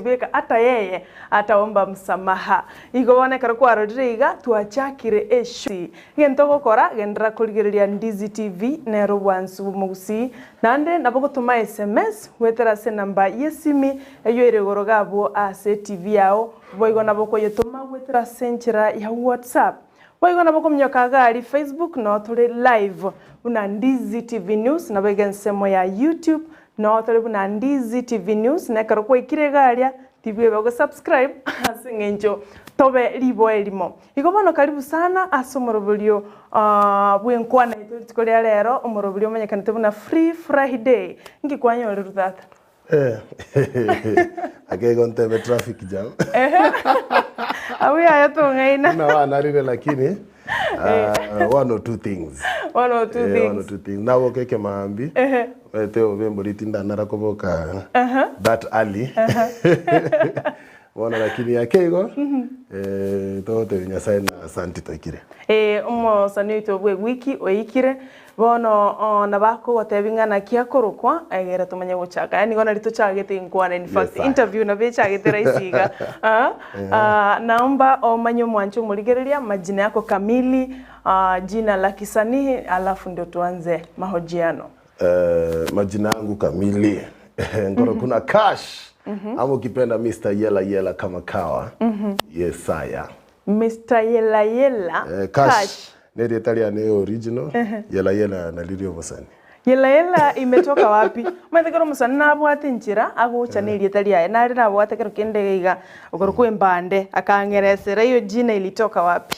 Beka ata yeye ataomba msamaha. Igo bono ekero kwarorire iga twachakire eshow. Egento ogokora genderera korigereria Ndizi TV nero obwansu bw'omogusii. Naende nabo gotoma sms goetera ase enamba y'esimi eyio ere igoro iga abwo ase etv yao. Boigo nabo okoyetoma goetera ase enchera ya WhatsApp. Boigo nabo okominyoka iga aria Facebook noo tore live buna Ndizi TV News nabo iga ensemo ya YouTube Noo tore buna Ndizi TV News, na ekero kwaikire iga aria, tibweba go subscribe ase eng'encho tobe riboa erimo. Igo bono karibu sana ase omoroberio bw'enkwana yaito rituko ria rero, omoroberio omanyekanete buna Free Friday. Nki kwanyorerwe tata? Ake igo ntebe traffic jam. Abwo yaya tong'aina. Buna banarire lakini one or two things. One or two Eh, one or things. two things. Naboka ekemaambi, omanyete obe mbori tindanara koboka that early. Bono lakini ake igo, eh, togotebia Nyasaye ng'a asanti toikire. Eh, omosani oito bw'ewiki oikire, bono oo nabo akogotebia ng'a naki akorokwa, egere tomanye gochaka. Yaani igo nari tochagete enkwana in fact, Yes, aye. interview nabo echagete rahisi iga. Ah, ah, naomba omanye omwanche omorigereria majina yako kamili, ah, jina la kisanii, alafu ndio tuanze mahojiano. Eh, majina yangu kamili nkorokwa na Cash ama ukipenda Mr. Yela Yela kama kawa. Yes, saya. Mister Yela Yela Eh, Cash Cash. nerieta riane original, Yela Yela nariria obosani. Yela Yela imetoka wapi? Omanyete ekero omosani nabwate enchera agocha na erieta riaye, nare nabwate ekero kende iga iga okorokwa embande, akang'eresera hiyo jina ilitoka wapi?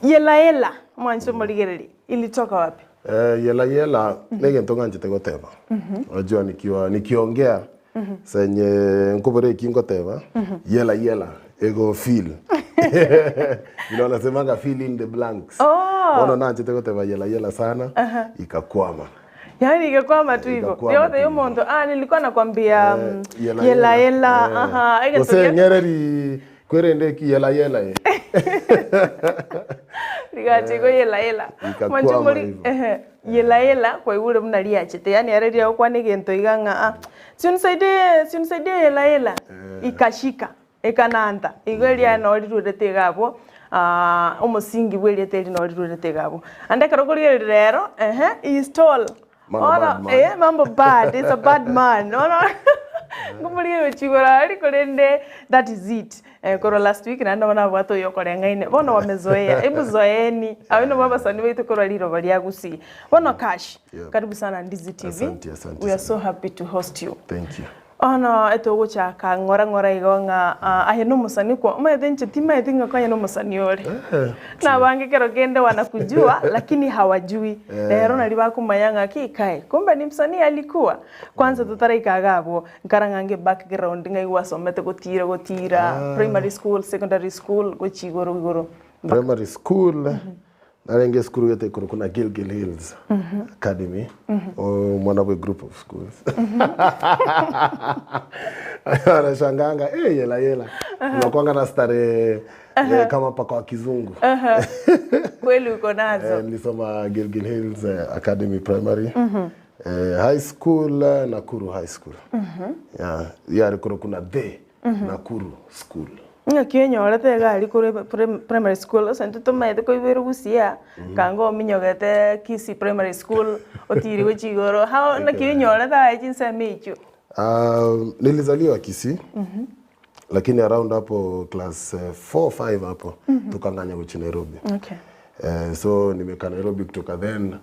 Yela Yela, omwanche omorigereria, ilitoka wapi? Eh, Yela Yela negento ng'anchete goteba. Unajua nikiwa nikiongea senye nkobora eki ngoteba yela yela ego fill vile wanasemanga fill in the blanks Oh. bono nanchete goteba yela yela sana ikakwama Yaani ikakwama tu hivyo. Ikakwama Yote tu yo hivyo. monto ah nilikuwa nakwambia mm, Yela yela yela Eh. aha egento Gose gia- ng'ereri kwerende eki yela yela eh. Rigacha igo yela yela. Ikakwama Mwanche mori hivyo. ehe yela yela kwaigure buna riachete yaani ere riagokwana egento iga ng'a ah si unisaidie si unisaidie yela yela ikashika ekananta igo eria noo riruerete iga abwo omosingi bwa erieta eri noo riruerete iga abwo. Ande ekero okorigereria rero ehe he is tall Mambo bono bad man. eh mambo bad is a bad man bono nkomorigereria gochia igoro aria korende that is it. Korwa last week naende nabo nabwate oyo okoreng'aine, bono wamezoea, hebu zoeeni, abwo nabwo abasani baito korwa riroba ria Gusii. Bono Kash, Yeah. karibu sana Ndizi TV, Asante, asante we are so sana. happy to host you. Thank you. Bono etogochaka ng'ora ng'ora igo ng'a ah, aye nomosani kwa omanyete inche timaeti ng'a konya nomosani ore. Eh, Na abange kero kende wanakujua lakini hawajui. Eh. Rero nari bakomanya ng'a ki kai, kumbe ni msanii alikuwa. Kwanza totaraika iga abwo, Nkara ng'a nge background ng'ai gwasomete gotira gotira, primary school, secondary school, gochia igoro igoro. Primary school, narenge esukuru gete ekorokwa na Gilgil Hills Academy, omwana bwe group of schools. Wanashangaa eh, yela yela unakuanga na starehe eh, kama paka wa kizungu. Kweli uko nazo. Eh, nilisoma Gilgil Hills eh, Academy Primary. Eh, high school eh, Nakuru High School. Yeah, yare korokwa na the Nakuru School. Ng'aki onyorete iga aria korwa primary school ase intwe tomaete koiboirwa gusii aa, kanga ominyogete Kisii primary school, otiri gochia igoro, how naki onyorete aye chinsemo echio? Um, nilizaliwa Kisii lakini around hapo class 4 5 hapo tukang'anya gochia Nairobi. Okay. Eh, so nimekaa Nairobi kutoka then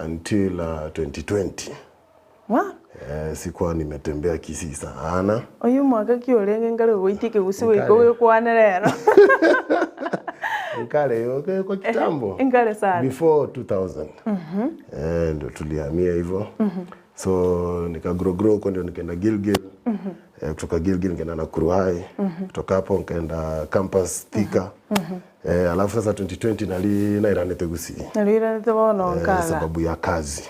until 2020. Wa? Eh, sikuwa nimetembea Kisii sana. Oyio omwaka ki orenge nkare gogoitia ekegusii goika Nkare. ogekwane rero. Nkare okay, kwa kitambo. Nkare sana. Before 2000. Eh, ndio tulihamia hivyo. So nika grow grow huko ndio nikaenda Gilgil. Eh, kutoka Gilgil nikaenda Nakuru High. Kutoka hapo nikaenda campus Thika. Eh, alafu sasa 2020 nali nairanete Gusii. Nariranete bono Eh, nkaga. sababu ya kazi.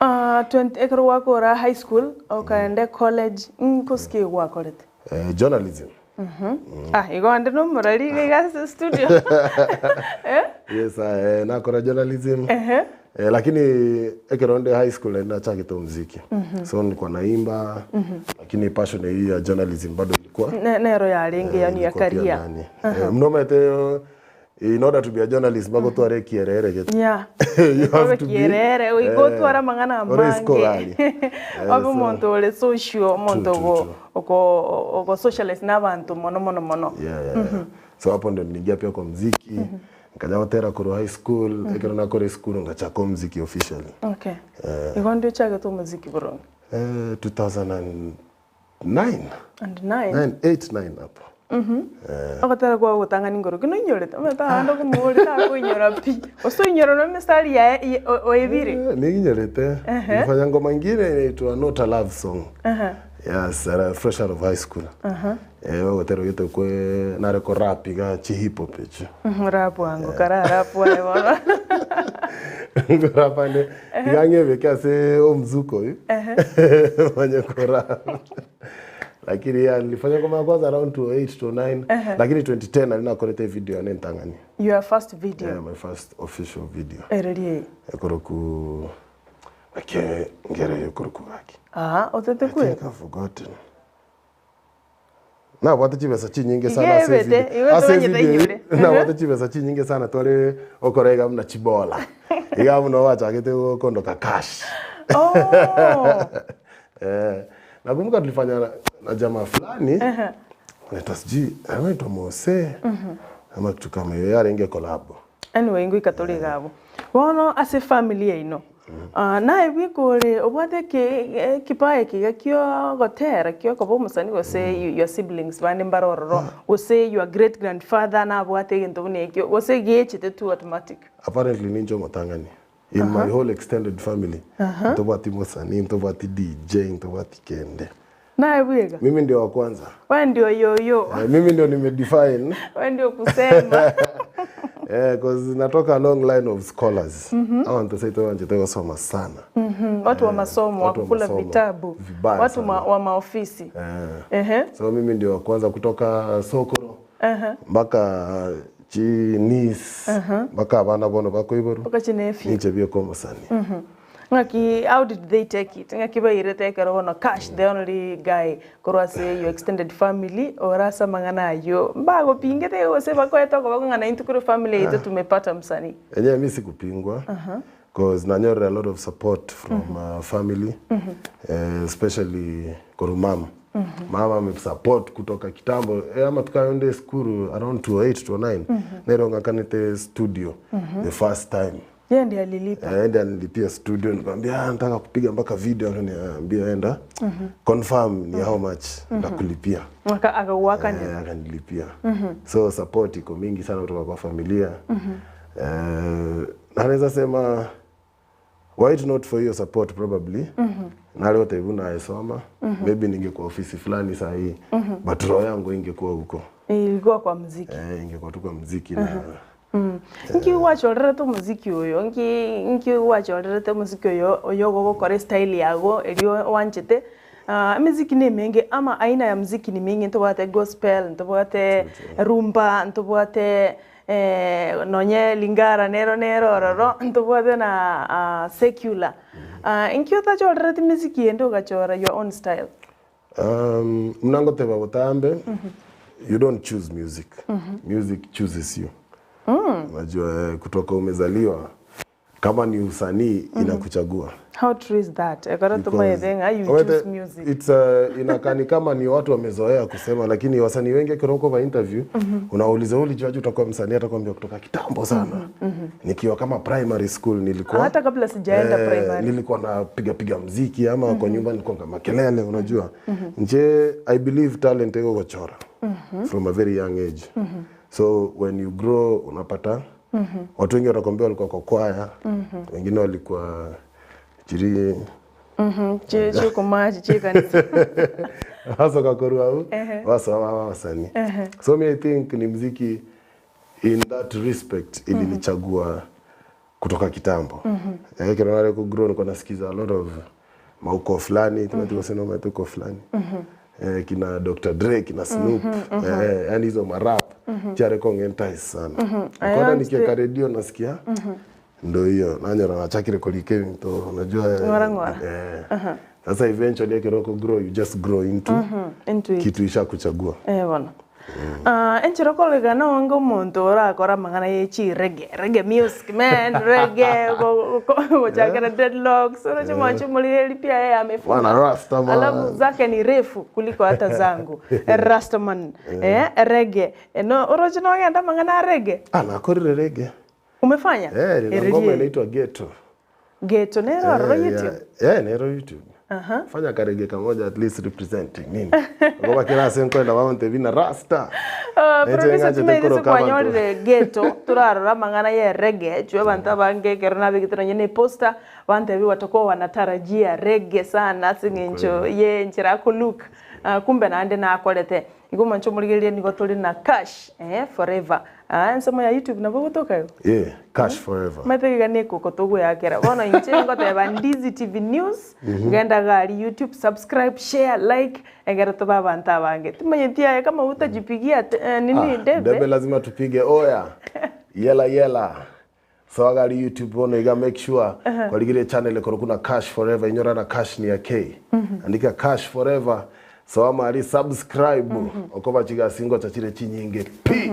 Ah, 20 ekero gwakora high school okaenda college nkosike gwakorete? Eh, journalism. Ah, igo ande nomorari iga iga ase studio. Eh? Yes, eh, nakora journalism. Ehe. Eh, lakini ekero nde high school nari nachagete omuziki. So nilikuwa naimba, lakini passion eyio ya journalism bado ilikuwa. Ne- Nero yarenge yani ya ilikuwa pia career. ndani. Eh, mnomete in order to be a journalist mpaka otware ekierere gete. Yeah. You have to be- Ekierere, eh, gotwara amang'ana ore amange. scholarly. Eh, Obe so- omonto ore social, omonto True, true, ogo true. ogo ogo socialize na abanto mono mono mono. Yeah, yeah, yeah. So hapo ndo niliingia pia kwa mziki nikaja gotera korwa high school ekero nakora esukuru ngachaka omuziki officially Okay. Igo ndio ochagete omoziki boronge. eh, 2009 And nine. 9 8 9 hapo Ogotera kwa gotang'ani ngoro ki noinyorete omanyete abande okomoboria takoinyora pi gose oinyora na emistari yaye ye- o- oebire. Eh, niginyorete nilifanya ngoma ingine inaitwa not a love song yes fresh out of high school eh ogotera gete kwe nare ko rap iga chi hip hop echi Rap wango kara rap waye bono. ngorapande iga ng'ebeke ase omuzuko oyo manye korap lakini yeah, nilifanya ngoma ya kwanza around 2008 2009 lakini 2010 alinakorete video yane ntang'ani Your first video. yeah, my first official video Ereri. ekoroku ake ngere yokoroku gaki Ah, otete I kwe. think I've forgotten. Nabwate chibesa chinyinge sana ase Igebete, video. igo Ase tobanyete video inyore. nabwate chibesa chinyinge sana tware okora iga buna chibola. Iga buna wachagete gokondoka cash. Oh. Eh, nakumbuka tulifanya na, na jamaa fulani anaitwa sijui anaitwa Mose ama kitu kama hiyo yarenge collab. Anyway, ngoika tore igabo. Bono ase family yaino. Ah, naye bwikore obwate ki kipae kiga kio gotera kio koba omosani gose your siblings bande mbare ororo gose your great grandfather nabwate egento buna ekio gose giechete tu automatic. Apparently ninche omotang'ani in my whole extended family ntobwati mosanii ntobwati DJ ntobwati kende. Naye bwega. Mimi ndio wa kwanza. We ndio yoyo. Eh, mimi ndio nimedefine We ndio kusema. eh, cause natoka a long line of scholars. Hawa ntosaito wanjete gosoma sana. Watu wa masomo, watu wa wakukula masomo. vitabu, Vibaya watu sana. ma, wa maofisi. Eh. Ehe. So mimi ndio wa kwanza kutoka Sokoro mpaka chi Nice mpaka abana bono bakoiborwa Mpaka chinefi. ninche bieka omosani. Ng'aki how did they take it? Ng'aki bairete ekero bono Cash the only guy korwa ase your extended family ore ase amang'ana aywo mbagopingete gose bakoete okoba ng'a naintwe korwa efamily yaito tumepata msanii. Enyewe mi sikupingwa cause nanyorire a lot of support from family eh, especially koru mama mama amesupport kutoka kitambo eh, ama tukaende skuru around 2008 2009 nero ng'akanete studio the first time Yeye ndiye alilipa. Eh, enda nilipia studio nikamwambia ah, nataka kupiga mpaka video akaniambia enda confirm ni how much nitakulipia Aka akawaka Eh, akanilipia so support iko mingi sana kutoka kwa familia eh, na naweza sema were it not for your support probably nale otaibu naesoma maybe ningekuwa ofisi fulani saa hii but roho yangu ingekuwa huko ilikuwa kwa muziki. eh, ingekuwa tu kwa mziki na Nki gwachorerete omuziki oyo nki nki gwachorerete omuziki oyo oyo ogokora estyle yago erio oanchete Ah, emiziki na emenge ama aina ya muziki ni mingi ntobwate gospel ntobwate rumba ntobwate eh, nonye lingara nero nero ororo ntobwate na ah, secular Ah, nki otachorerete emiziki ende ogachora your own style Mnangoteba botambe you don't choose music music chooses you unajua eh, kutoka umezaliwa kama ni usanii inakuchagua how true is that ekero Because- tomaete ng'a you Wete, choose music It's uh, inakani kama ni watu wamezoea kusema, lakini wasanii wengi akiwa kwa interview unauliza wewe ulijuaje utakuwa msanii, atakwambia kutoka kitambo sana. Nikiwa kama primary school nilikuwa Hata kabla sijaenda primary. nilikuwa napiga piga mziki ama kwa nyumba nilikuwa kama kelele, unajua. Nje I believe talent iko kuchora from a very young age. So when you grow unapata watu wengi watakwambia walikuwa kwa kwaya, wengine walikuwa chiri chikumachi chikanisa wasoka korwa wasoma wasanii so me I think ni mziki in that respect ilinichagua kutoka kitambo mm-hmm. eh, kero nare kugrow nilikuwa nasikiza a lot of mauko fulani mm -hmm. tuko fulani eh, kina Dr. Dre, kina Snoop, eh, yani hizo marap chiare kong'entice sana. Kwanza nikieka redio nasikia ndo hiyo nanyora nachakire korika ebinto unajua Ng'ora ng'ora. eh, sasa eventually ekero okogrow you just grow into Into it. kitu ishakuchagua. Eh, bono. Ah, enchera okoregana onge omonto orakore amang'ana ye chireggae, reggae music man, reggae, gochakera dreadlocks, oroche mwanche omoriri pia yeye amefunga. Bwana Rasta man. Alafu zake ni refu kuliko hata zangu. Rastaman, eh, reggae. No, oroche nogenda amang'ana a reggae? Ah, nakorire reggae. Umefanya? Eh, nina Ereri ngoma eye. inaitwa Ghetto. Ghetto nero ororo Eh, YouTube? yeah. Eh, nero YouTube. Fanya karege kamoja at least representing nini. Ngoba kila ase nkoenda baonte bina Rasta. Uh, Nainche producer ng'anchete tumaire koroka abanto. kwanyorire ghetto turarora amang'ana ya reggae chwe abanto abange ekero nabegete nonye na eposter bantebi watakuwa wanatarajia reggae sana ase eng'encho ye enchera akolook uh, kumbe naende nakorete. Igo mwanche omorigereria nigo tore na Kash eh, forever. Ah, ensemo ya YouTube nabo ogotoka igo? Yeah, Kash forever. Omanyete iga na ekoko togoeakera. Bono inche ngoteba Ndizi TV News, genda iga aria YouTube, subscribe, share, like, egere tobe abanto abange. Timanyeti aye kama utajipigia nini Ah, debe. debe lazima tupige oya. Yela yela. So iga aria YouTube bono iga make sure kwarigire echannel ekorokwa na Kash forever inyora na Kash ni ya K. Andika Kash forever soa amo aria subscribe okoba chigasi ngocha chire chinyinge pi.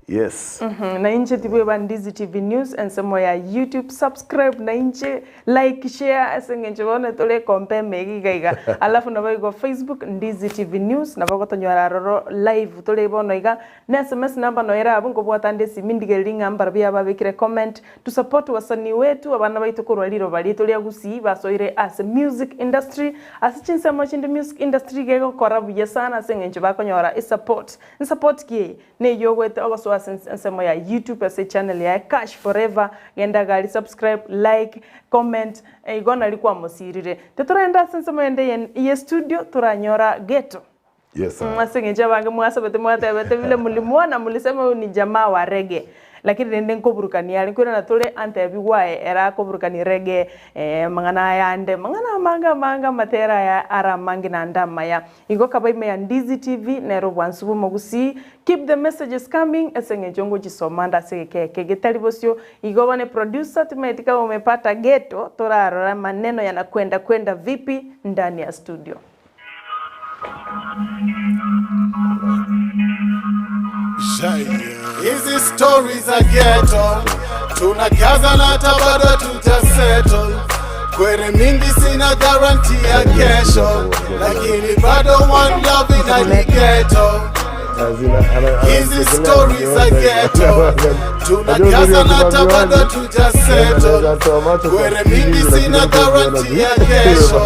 Yes. Na inche tibweba Ndizi TV News ensemo ya YouTube subscribe na inche like share ase eng'encho bono tore compare mega iga iga alafu nabo igo Facebook Ndizi TV News nabo ogotonyora aroro live tore bono iga na SMS number noyo ere abwo nkobwata nde esimi ndigererie ng'a mbarabwo ababekire comment to support wasanii wetu abana baito korwa riroba rieto ria Gusii basoire ase music industry ase chinsemo chinde music industry iga egokora buya sana ase eng'encho bakonyora esupport nsupport ki eye Neyio ogoeta ogosoa ase ensemo ya YouTube ase echannel yaye Kash Forever, genda iga aria subscribe, like, comment, igo nario kwamosirire. Titoragenda ase ensemo ende ye ye studio toranyora ghetto. Yes sir. Ase eng'encho abange mwasabete mwatebete vile mulimuona mulisema huyu ni jamaa wa reggae. Lakini rende nkoburukania are nkoirana tore antebi gwaye ere akoburukania reggae amang'ana aya ande amang'ana amange amange amatera aya are amange naende amaya. Igo kaba ime ya Ndizi TV nere obwansu bw'omogusii keep the messages coming ase eng'encho ngochisoma ande ase egeka eke getari bosio igo bono producer timaeti kama umepata ghetto torarora maneno yanakwenda kwenda vipi ndani ya studio. Hizi stories za ghetto tunakaza na hata bado hatujasettle. Kwere mingi sina guarantee ya kesho, lakini bado one love ina ghetto. Hizi stories za ghetto tunakaza na hata bado hatujasettle. Kwere mingi sina guarantee ya kesho,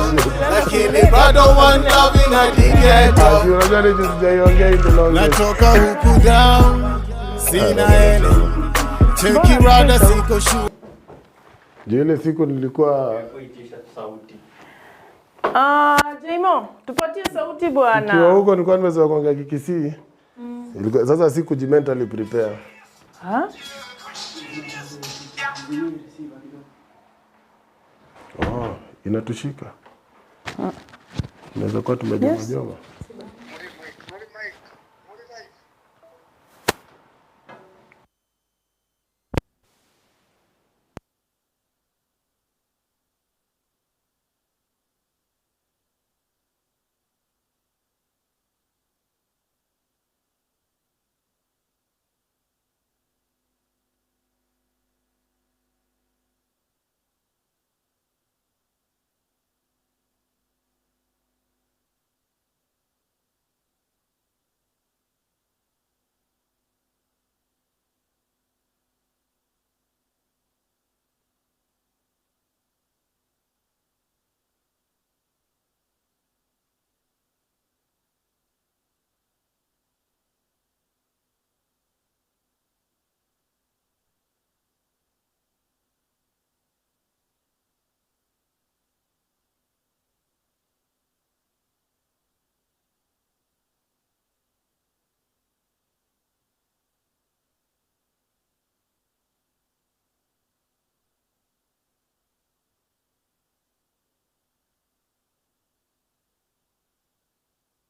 lakini bado one love ina ghetto. Unajua ni jinsi sijaiongea in the longest. Natoka huku down, sina ele cheki rada, siko sure. Juu ile siku nilikuwa Ah, Jaimo, tupatie sauti nikiwa bwana. huko nilikuwa nimezoea kuongea Kikisii. Ilikuwa sasa siku mentally prepare. Ha? Oh, inatushika. Inaweza kuwa tumejoma Yes. joma.